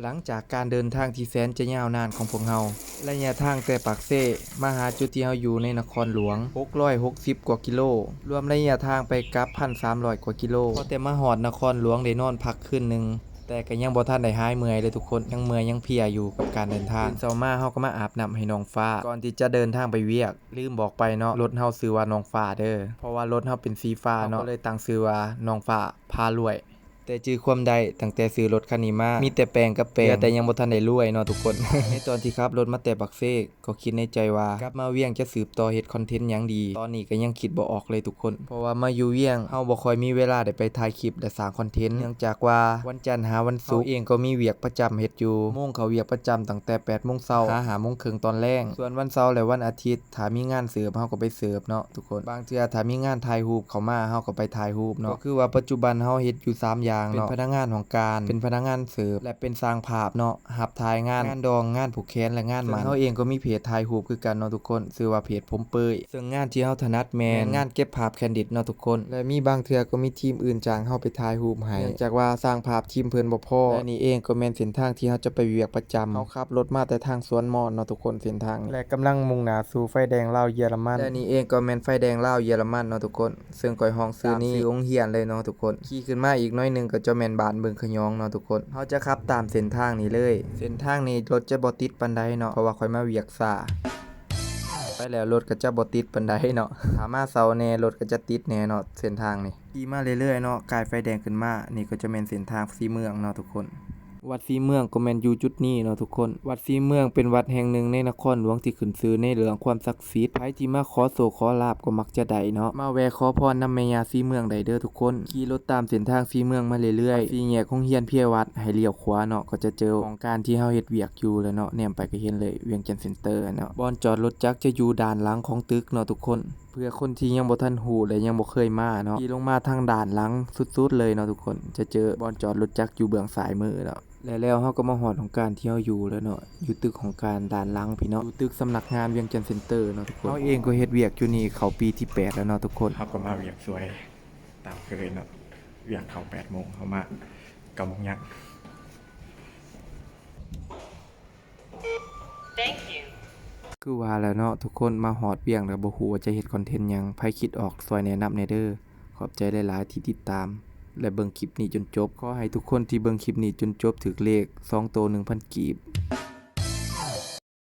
ຫຼັງຈາກການເດີນທາງທີ່ແສນຈະຍາວນານຂອງພວກເຮົາ, ໄລຍະທາງແຕ່ປາກເຊມາຫາຈຸດທີ່ເຮົາຢູ່ໃນນະຄອນຫຼວງ ຫົກຮ້ອຍຫົກສິບກວ່າກິໂລ, ລວມໄລຍະທາງໄປກັບ ໜຶ່ງພັນສາມຮ້ອຍກວ່າກິໂລ. ພໍແຕ່ມາຮອດນະຄອນຫຼວງໄດ້ນອນພັກຄືນໜຶ່ງ, ແຕ່ກໍຍັງບໍ່ທັນໄດ້ຫາຍເມື່ອຍເລີຍທຸກຄົນ, ຍັງເມື່ອຍຍັງເພຍຢູ່ກັບການເດີນທາງ. ຕື່ນເຊົ້າມາເຮົາກໍມາອາບນ້ຳໃຫ້ນ້ອງຟ້າ ກ່ອນທີ່ຈະເດີນທາງໄປວຽກ. ລືມບອກໄປເນາະ, ລົດເຮົາຊື່ວ່ານ້ອງຟ້າເດີ, ເພາະວ່າລົດເຮົາເປັນສີຟ້າເນາະ, ເຮົາກໍເລີຍຕັ້ງຊື່ວ່ານ້ອງຟ້າພາລວຍ. ແຕ່ຈື່ຄວາມໄດ້, ຕັ້ງແຕ່ຊື້ລົດຄັນນີ້ມາ, ມີແຕ່ແປງກັບແປງ, ເຫຼືອແຕ່ຍັງບໍ່ທັນໄດ້ລວຍເນາະທຸກຄົນ. ໃນຕອນທີ່ຂັບລົດມາແຕ່ປາກເຊ, ກໍຄິດໃນໃຈວ່າ ກັບມາວຽງຈະສືບຕໍ່ເຮັດຄອນເທັນຫຍັງດີ? ຕອນນີ້ກໍຍັງຄິດບໍ່ອອກເລີຍທຸກຄົນ, ເພາະວ່າມາຢູ່ວຽງ ເຮົາບໍ່ຄ່ອຍມີເວລາໄດ້ໄປຖ່າຍຄລິບ ແລະ ສ້າງຄອນເທັນ, ເນື່ອງຈາກວ່າວັນຈັນຫາວັນສຸກ ເຮົາເອງກໍມີວຽກປະຈຳເຮັດຢູ່, ໂມງເຂົ້າວຽກປະຈຳຕັ້ງແຕ່ແປດໂມງເຊົ້າຫາຫ້າໂມງເຄິ່ງຕອນແລງ. ສ່ວນວັນເສົາ ແລະ ວັນອາທິດ ຖ້າມີງານເສີບ ເຮົາກໍໄປເສີບເນາະທຸກຄົນ. ບາງເທື່ອຖ້າມີງານຖ່າຍຮູບເຂົ້າມາ ເຮົາກໍໄປຖ່າຍຮູບເນາະ. ກໍຄືວ່າປັດຈຸບັນເຮົາເຮັດຢູ່ສາມຢ່າງເນາະ, ເປັນພະນັກງານຫ້ອງການ, ເປັນພະນັກງານເສີບ ແລະ ເປັນຊ່າງພາບເນາະ, ຮັບຖ່າຍງານ, ງານດອງ, ງານຜູກແຂນ ແລະ ງານໝັ້ນ. ເຊິ່ງເຮົາເອງກໍມີເພຈຖ່າຍຮູບຄືກັນເນາະທຸກຄົນ, ຊື່ວ່າເພຈຜົມເປີຍ. ເຊິ່ງງານທີ່ເຮົາຖະໜັດແມ່ນ ແມ່ນງານເກັບພາບແຄນດິດເນາະທຸກຄົນ, ແລະ ມີບາງເທື່ອກໍມີທີມອື່ນຈ້າງເຮົາໄປຖ່າຍຮູບໃຫ້, ເນື່ອງຈາກວ່າຊ່າງພາບທີມເພິ່ນບໍ່ພໍ. ແລະ ນີ້ເອງກໍແມ່ນເສັ້ນທາງທີ່ເຮົາຈະໄປວຽກປະຈຳ. ເຮົາຂັບລົດມາແຕ່ທາງສວນມ່ອນເນາະທຸກຄົນ, ເສັ້ນທາງນີ້ ແລະ ກຳລັງມຸ່ງໜ້າສູ່ໄຟແດງລາວເຢຍລະມັນ. ແລະ ນີ້ເອງກໍແມ່ນໄຟແດງລາວເຢຍລະມັນເນາະທຸກຄົນ, ເຊິ່ງຂ້ອຍຮ້ອງຊື່ນີ້ ຕາມຊື່ໂຮງຮຽນເລີຍເນາະທຸກຄົນ. ຂີ່ຂຶ້ນມາອີກໜ້ອຍໜຶ່ງກໍຈະແມ່ນບ້ານເມືອງຂະຍອງເນາະທຸກຄົນ. ເຮົາຈະຂັບຕາມເສັ້ນທາງນີ້ເລີຍ. ເສັ້ນທາງນີ້ລົດຈະບໍ່ຕິດປານໃດເນາະ, ເພາະວ່າຂ້ອຍມາວຽກຊ້າ. ໄປແລ້ວລົດກໍຈະບໍ່ຕິດປານໃດເນາະ, ຖ້າມາເຊົ້າແດ່ລົດກໍຈະຕິດແດ່ເນາະເສັ້ນທາງນີ້. ຂີ່ມາເລື້ອຍໆເນາະ, ກ່າຍໄຟແດງຂຶ້ນມາ, ນີ້ກໍຈະແມ່ນເສັ້ນທາງສີເມືອງເນາະທຸກຄົນ. ວັດສີເມືອງກໍແມ່ນຢູ່ຈຸດນີ້ເນາະທຸກຄົນ. ວັດສີເມືອງເປັນວັດແຫ່ງໜຶ່ງໃນນະຄອນຫຼວງທີ່ຂຶ້ນຊື່ໃນເລື່ອງຄວາມສັກສິດ. ໃຜທີ່ມາຂໍໂຊກຂໍລາບກໍມັກຈະໄດ້ເນາະ. ມາແວ່ຂໍພອນນຳແມ່ຍ່າສີເມືອງໄດ້ເດີທຸກຄົນ. ຂີ່ລົດຕາມເສັ້ນທາງສີເມືອງມາເລື້ອຍໆ, ສີ່ແຍກໂຮງຮຽນເພຍວັດ ໃຫ້ລ້ຽວຂວາເນາະ, ກໍຈະເຈີຫ້ອງການທີ່ເຮົາເຮັດວຽກຢູ່ແລ້ວເນາະ. ແນມໄປກໍເຫັນເລີຍ ວຽງຈັນເຊັນເຕີເນາະ. ບ່ອນຈອດລົດຈັກຈະຢູ່ດ້ານຫຼັງຂອງຕຶກເນາະທຸກຄົນ. ເພື່ອຄົນທີ່ຍັງບໍ່ທັນຮູ້ ແລະ ຍັງບໍ່ເຄີຍມາເນາະ, ຂີ່ລົງມາທາງດ້ານຫຼັງສຸດໆເລີຍເນາະທຸກຄົນ, ຈະເຈີບ່ອນຈອດລົດຈັກຢູ່ເບື້ອງຊ້າຍມືເນາະ. ແລະ ແລ້ວເຮົາກໍມາຮອດຫ້ອງການທີ່ເຮົາຢູ່ແລ້ວເນາະ, ຢູ່ຕຶກຫ້ອງການດ້ານຫຼັງພີ້ເນາະ, ຢູ່ຕຶກສຳນັກງານວຽງຈັນເຊັນເຕີເນາະທຸກຄົນ. ເຮົາເອງກໍເຮັດວຽກຢູ່ນີ້ເຂົ້າປີທີແປດແລ້ວເນາະທຸກຄົນ. ເຮົາກໍມາວຽກຊ່ວຍຕາມເຄີຍເນາະ, ວຽກເຂົ້າແປດໂມງ ເຮົາມາເກົ້າໂມງຍັງ. ຄືວ່າແຫຼະເນາະທຸກຄົນ, ມາຮອດວຽງແລ້ວບໍ່ຮູ້ວ່າຈະເຮັດຄອນເທັນຫຍັງ, ໃຜຄິດອອກຊ່ວຍແນະນຳແດ່ເດີ. ຂອບໃຈຫຼາຍໆທີ່ຕິດຕາມ ແລະ ເບິ່ງຄລິບນີ້ຈົນຈົບ. ຂໍໃຫ້ທຸກຄົນທີ່ເບິ່ງຄລິບນີ້ຈົນຈົບຖືກເລກສອງໂຕໜຶ່ງພັນກີບ.